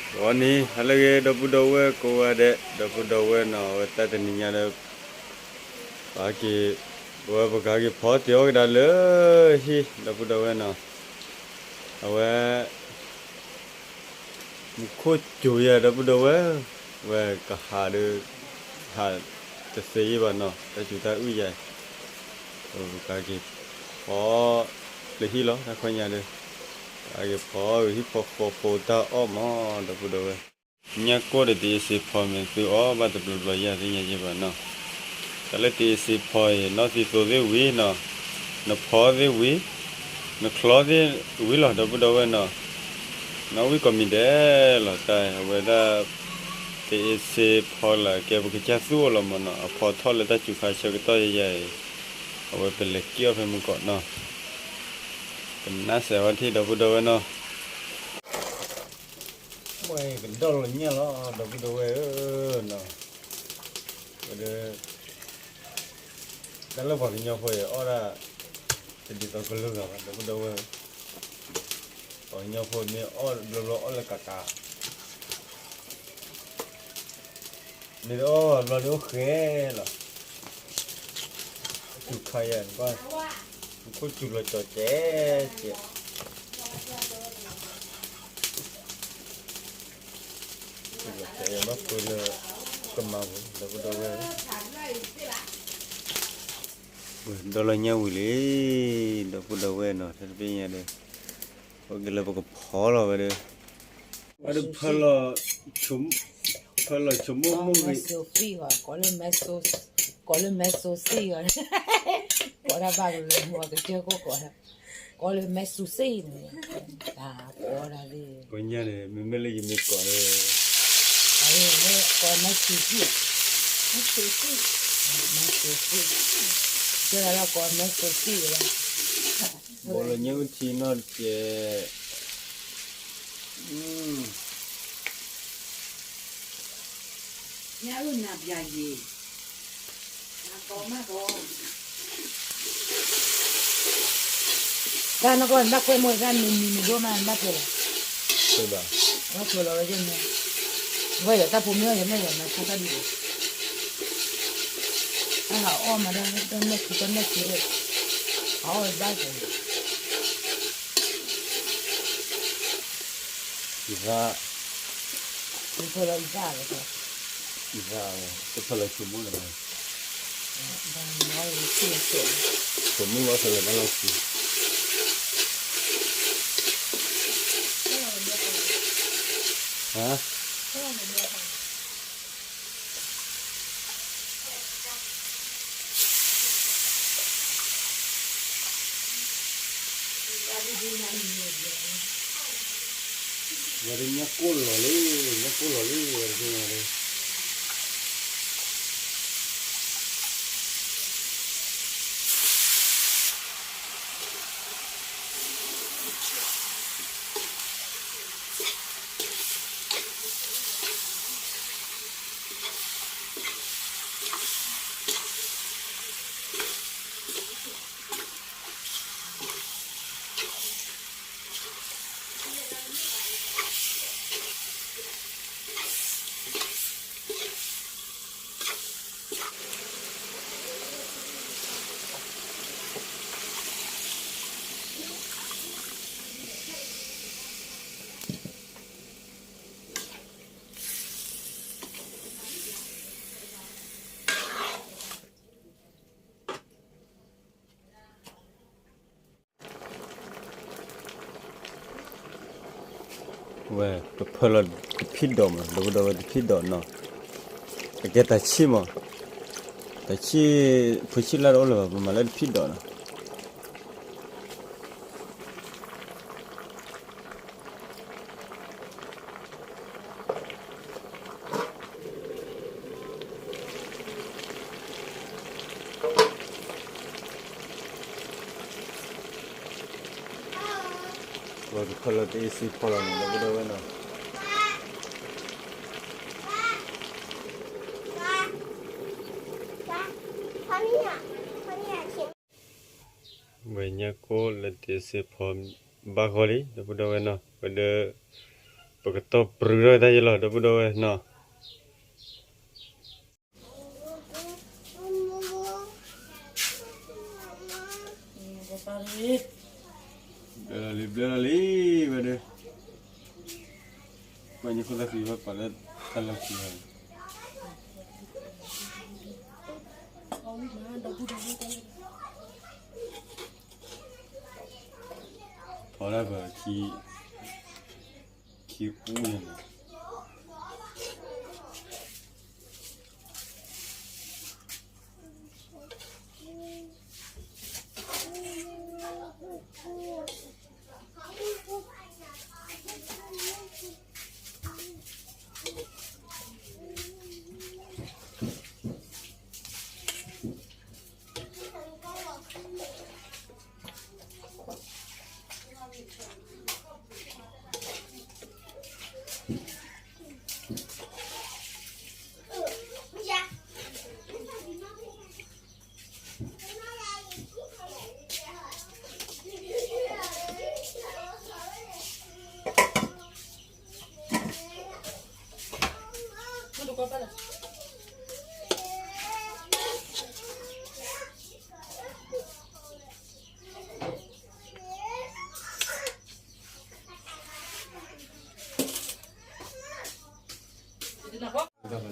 ဂီၤနံၤဟါလၢအဂ့ၤ ဒီပုၢ်ဒီဝဲၢ်ကိးဂၤဒဲး, ဒီပုၢ်ဒီဝဲၢ်နီၤ, အဝဲတၢ်တနံၤညါဒီး ပက့ၤ ပဝဲပကဟးက့ၤဖီတ့ၢ်အီၣ်ကဒါလၢဟံၣ် ဒီပုၢ်ဒီဝဲၢ်နီၤ, အဝဲ မူခိၣ်စူၤယၤ ဒီပုၢ်ဒီဝဲၢ်, ဝဲကဟးဒီး ဟးတသ့ဘၣ်နီၤ, တၢ်စူၤတၢ်အုၣ်ယၤအံၤ, ပကဟးက့ၤဖီလၢဟံၣ်လီၤ တၢ်ခီညါဒီး ကဟးက့ၤဖီဂ့ၤဟံၣ်ဖီဃီဖိတၢ်အီၣ်မး ဒီပုၢ်ဒီဝဲၢ်, ညၣ်ကိၢ်ဒီးတအ့စ့ဖီမ့ၢ်သုအီၣ်ဘၣ်တဘျီဘျီယၤသ့ၣ်ညါယဲဘၣ်နီၤ, တၢ်လၢတအ့စ့ဖီအံၤ နီၢ်သံသိသ့ၣ်ဝံၤနီၤ, နဖီသ့ၣ်ဝံၤ, နချီသ့ၣ်ဝံၤလီၤ ဒီပုၢ်ဒီဝဲၢ်နီၤ, နီၢ်ဝံၣ်ကိးမံၤဒဲးလီၤ တၢ်အဝဲဒၣ် တအ့စ့ဖီလၢကဲပကစၢ်သူၣ်အိၣ်လီၤမးနီၤ, အဖီထီၣ်လၢတၢ်စူၤခါဆၢကတီၢ်ယဲယၤအံၤ, အဝဲပလဲၤက့ၤအီၣ်ဖဲမုၢ်ကီးနီၤ, ပနၢ်စဲးဝဲထံၣ် ဒီပုၢ်ဒီဝဲၢ်နီၤ မ့ၢ်ကဒီလီၤညၣ်လီၤ ဒီပုၢ်ဒီဝဲၢ်ဧၢနီၤ, ဝဲဒီး တၢ်လၢပှၤကညီဖိအံၤအီၣ်ဒၣ် တဒ်သိးကလုာ်ဂၤဘၣ် ဒီပုၢ်ဒီဝဲၢ်ဧၢ, ပှၤကညီဖိမ့ၢ်အီၣ်ဘျီဘျီအီၣ်လၢကးကး မ့ၢ်တအီၣ်ဘျီဒီးအိၣ်ဃဲလီၤ, စူၤခါယဲ, မူခိၣ်စူၤလီၤကၠီၤကဲးကဲး, ဘၣ်ပှဲၤလၢကမၤပူၤ ဒီပုၢ်ဒီဝဲၢ်, ဒီလီၤညၣ်ဝံၤလံ, ဒီပုၢ်ဒီဝဲၢ်နီၤ, တၢ်တဘ့ၣ်ညါဒီး အိၣ်က့ၤလၢပကဖီလီၤဝဲဒီး အဒီး ဖၢလီၤဆိမိၣ်မိၣ်ဂ့ၤ, ကိးလၢမဲစိစ့ၣ်ဂီၤ, ကိးလၢမဲစိစ့ၣ်ဂီၤ, ကိးတၢ်ဘၣ်ကလၢမူအကစၢၢ်ခိၣ်ကိး, ကိးလၢမဲစိစ့ၣ်န့ၣ်, တၢ်ကိးဒၣ်သ့ၣ်, ကိးညါန့ၣ် မ့မ့ၢ်လၢယမ့ၢ်ကိးလၢ ကိးမဲစိစ့ၣ်, မဲစိစ့ၣ်, မဲစိစ့ၣ်, ကဲလၢကိးမဲစိစ့ၣ်လီၤ, ဘီလၢညၣ်အုၣ်ထံနီၢ်တကဲး ညၣ်အုၣ်နၤပျၢ်ယံၤ, နကိးမးကိး, တၢ်နကွၢ်နဘၣ်ကွဲမုာ်တၢ်မံၤမံၤမံၤဒိၣ်မးနဘၣ်ထွဲလီၤ, ဘၣ်ထွဲလီၤဝဲယဲၢ်မံၤ, ဝဲဒီးတၢ်ဖိမ့ၢ်အီၣ်ယဲၢ်မ့ၢ်ယဲၢ်မၤခူတၢ်ဒ်လဲၣ်, တၢ်ဟးအီၣ်မးဒၣ်တၢ်နဲၣ်ခံတၢ်နဲၣ်ခံ, ဟးအီၣ်ဘၣ်က ယသး, ယဖၢလီၤယသး, ယသး, တဖၢလီၤဆိမိၣ်န့ၣ်, ဆိမိၣ်လီၤဖဲလၢတၢ်လီၢ်ခံ, ဟါ ဝဲဒၣ်ညၣ်ကိၢ်လီၤလံ, ညၣ်ကိၢ်လီၤလံ, ဝဲဒၣ်ညၣ်လံ. ဝဲ ပဖၢလီၤတဖံးဒီးမး ဒီပုၢ်ဒီဝဲၢ် တဖံးဒီးနီၤ, အကဲတၢ်ဆံၣ်မး, တၢ်ဆံၣ် ဖုဆံၣ်လၢ်တအိၣ်လၢၤဘၣ် ပမၤလၢတဖံးဒီးနီၤ. ဝဲကဖၢလီၤတအ့စ့ဖီလီၤနီၤ ဒီပုၢ်ဒီဝဲၢ်နီၤ. ဝဲညၣ်ကိၢ်လၢတအ့စ့ဖီဘၣ်ဂီၢ်လံ ဒီပုၢ်ဒီဝဲၢ်နီၤ, ဝဲဒီး ပကတီၢ်ပြူၤထီၣ်တၢ်ယဲလီၤ ဒီပုၢ်ဒီဝဲၢ်နီၤ. ဘျၢလီၤလံ ဘျၢလီၤလံ ဝဲဒၣ်, ပှၤညိခိၣ်သၣ်ဃံဝဲပှၤလၢတၢ်လီၢ်ခံဝဲ, ဖီဒၣ်ပှၤ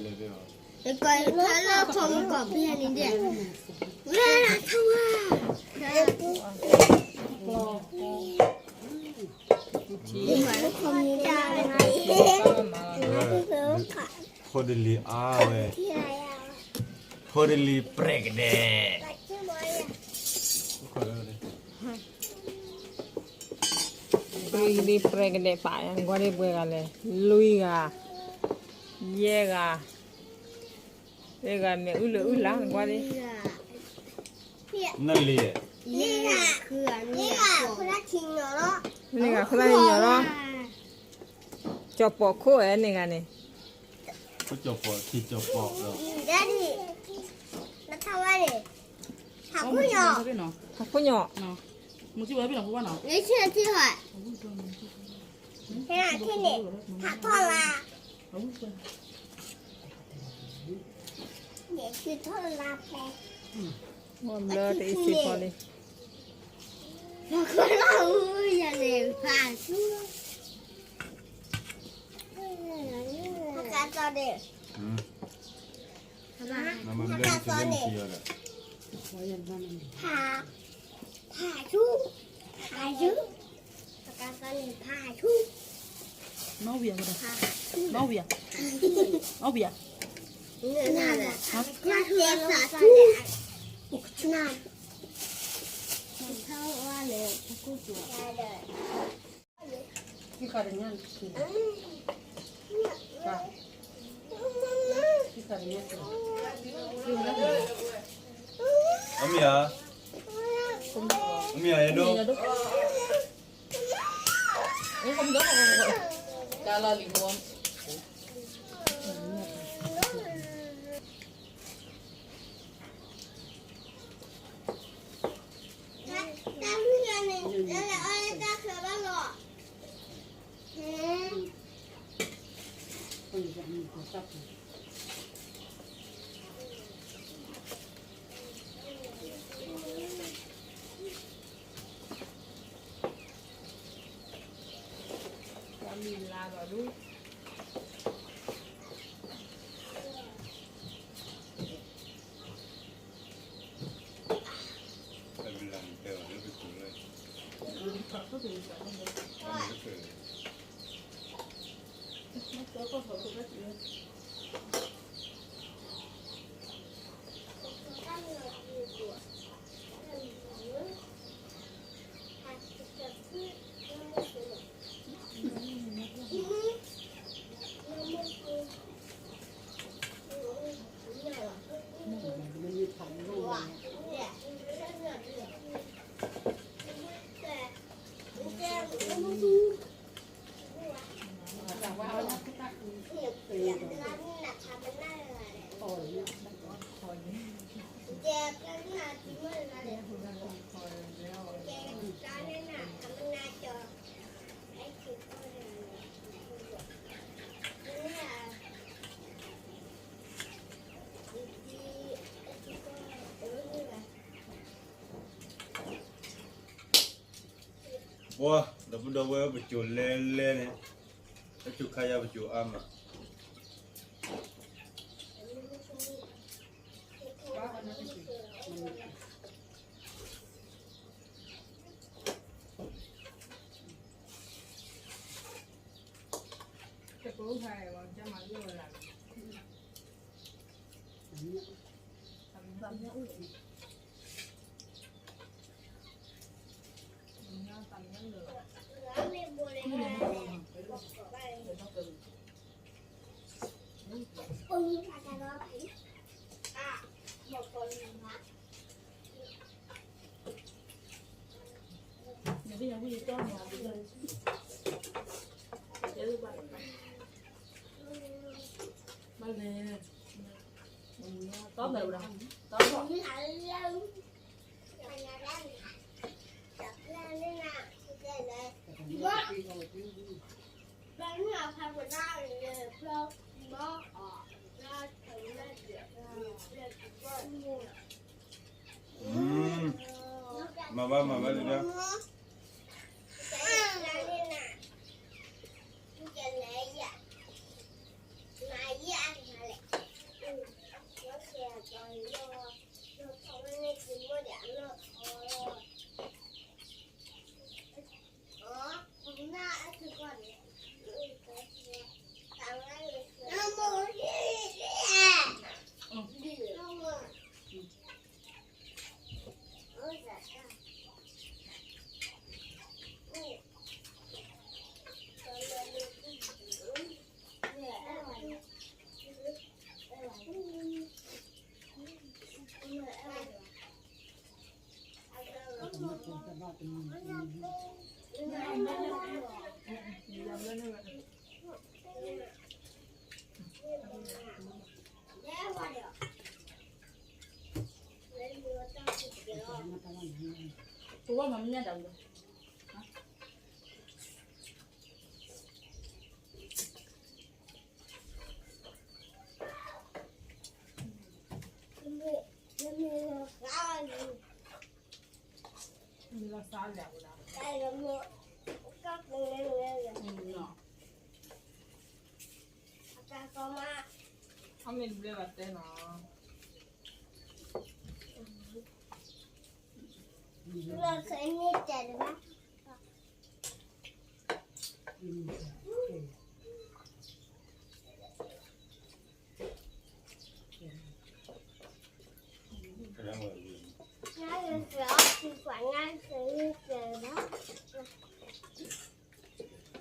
ခံ, ခံအူန့ၣ်လီၤ. ဖိဒလံၤအါဝဲ, ဖိဒလံၤပြဲကဒဲး, ဖိဒလံၤပြဲကဒဲးပာ် နကွၢ်ဒ်ပှဲၤဂၤလဲၣ်, လွံၢ်ဂၤ, ယဲၢ်ဂၤ, ယဲၢ်ဂၤမ့ၢ်အုၣ်လၢအုၣ်လၢ နကွၢ်ဒ် နလံၤ, န့ၢ်ဂၤခိၣ်သၣ်ခံညီလီၤ, ကၠီၤပီၤခိၣ်ဝဲန့ၢ်ဂၤန့ၣ်, ကၠီၤပီၤခံကၠီၤပီၤ, ဖးခိၣ်ညီ, ဖးခိၣ်ညီ, ဖးခိၣ်ညီ, ဖးခိၣ်လါ, ဘျၢတအ့ၣ်စ့ဖီလံ, ဖးခိၣ်လါအူယၤန့ၣ် ဖးဆူ, ဖးကါသီန့ၣ်, ဖးကါသီန့ၣ်, ဖး, ဖးဆူ, ဖးဆူ, ဖးကါသီန့ၣ် ဖးဆူ, နီၣ်ဝံၤ, နီၣ်ဝံၤ, နီၣ်ဝံၤ, န, ဖးဆူ, န, အမ့ၢ်ဧါ, အမ့ၢ်ဧါ, ယဒိၣ်, ကလီၤလံၤမီ ပှၤ ဒီပုၢ်ဒီဝဲၢ် ပစိၤလဲလဲန့ၣ်, တစိၤခါယၤပစိၤအါမး. မၤဘၣ်မၤဘၣ်လံ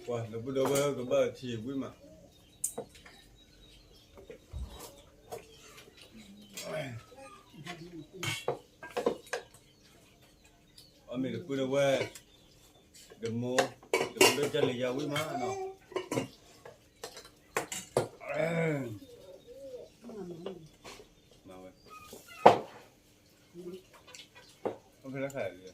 ဒီး ပှၤ ဒီပုၢ်ဒီဝဲၢ် ကဘၣ်ထံၣ်ဝံၣ်မး. အမ့ၢ်ဒီပုၢ်ဒီဝဲၢ် ဒီမိၢ် ဒီပုၢ်ဒီဝဲၢ် ကလဲၤယၤဝံၣ်မးနီၤ. မၤဝဲ အိၣ်ဖဲလၢခါလံ.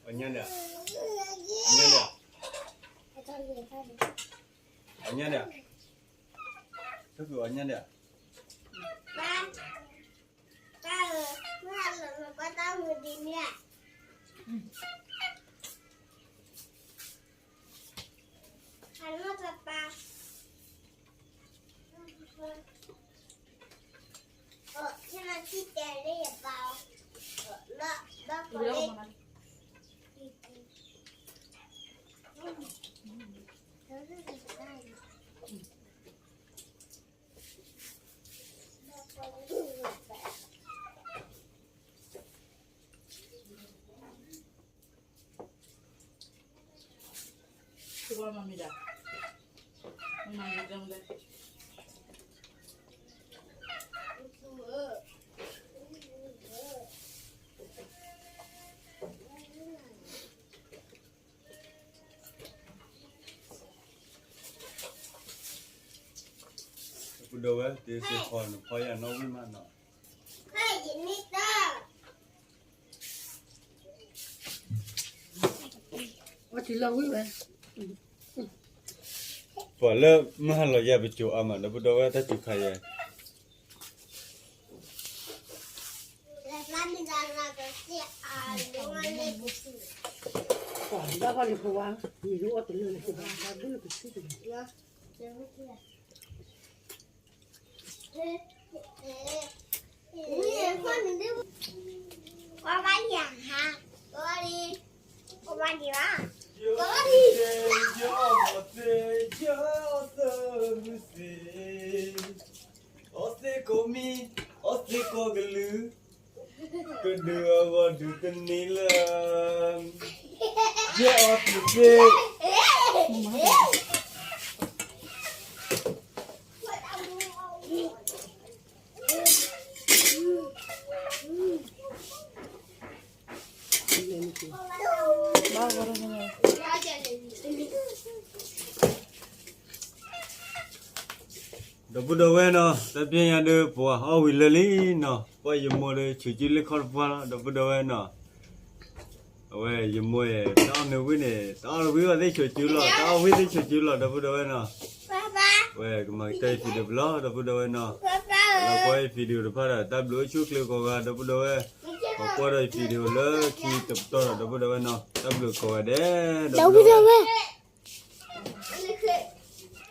အညါဒၣ်, အညါဒၣ်, အညါဒၣ်, တၢ်ကူအညါဒၣ်. ပဒိဝဲ တ့စ့ဖီနဖီယၤနီၣ်ဝံၣ်မးနီၤ. ပှၤလၢမုၢ်ဟါလီၤယဲ ပစိၤအါမး ဒီပုၢ်ဒီဝဲၢ် တၢ်စူၤခါယဲ. ပှၤဘၣ်ဃီလံၤဖိဝါ, မ့ၢ်ဒ်အီၣ်တလၢလၢၤကဘၣ်ဘၣ်ဘုလၢကဆူၣ်တလၢၤ, ပှၤဘၣ်ယၤဟါ, ပှၤဘၣ်လံ, ပှၤဘၣ်ဒံးဘၣ်, ပှၤဘၣ်ဒံး, ယအီၣ်မ့ၤသ့, ယအီၣ်သၢမုၢ်သ့, အီၣ်သ့ကိးမံၤ, အီၣ်သ့ကိးကလုာ်, ကဒုးအဂီၢ်ဒုးတန့ၢ်လၢၤ, ယအီၣ်သ့သ့ ဒီပုၢ်ဒီဝဲၢ်နီၤ, တၢ်ပျဲညါဒီး ပှၤအီၣ်ဝံၤလၢာ်လံနီၤ, ပှၤယမိၢ်ဒီးဆိးကၠူလၢခီတပှၢ်လီၤ ဒီပုၢ်ဒီဝဲၢ်နီၤ, အဝဲယမိၢ်အံၤ တၢ်အီၣ်မ့ၤဝံၤန့ၣ် တၢ်အီၣ်ဝံၤဘၣ်သ့ၣ်ဆိးကၠူလီၤ, တၢ်အီၣ်ဝံၤသ့ၣ်ဆိးကၠူလီၤ ဒီပုၢ်ဒီဝဲၢ်နီၤ, ဝဲကမၤကတၢၢ်ယ video တဘျီ ဒီပုၢ်ဒီဝဲၢ်နီၤ, လၢကွၢ်ယ video တဖၣ်ဒီး တၢ်ဘျုးအိၣ်ဆူၣ်ချ့ကိးဂၤ ဒီပုၢ်ဒီဝဲၢ်, ပကွၢ်ဒီးယ video လၢခံတပတီၢ်ဒီး ဒီပုၢ်ဒီဝဲၢ်နီၤ, တၢ်ဘျုးကိးဂၤဒဲး ဒီပုၢ်ဒီဝဲၢ်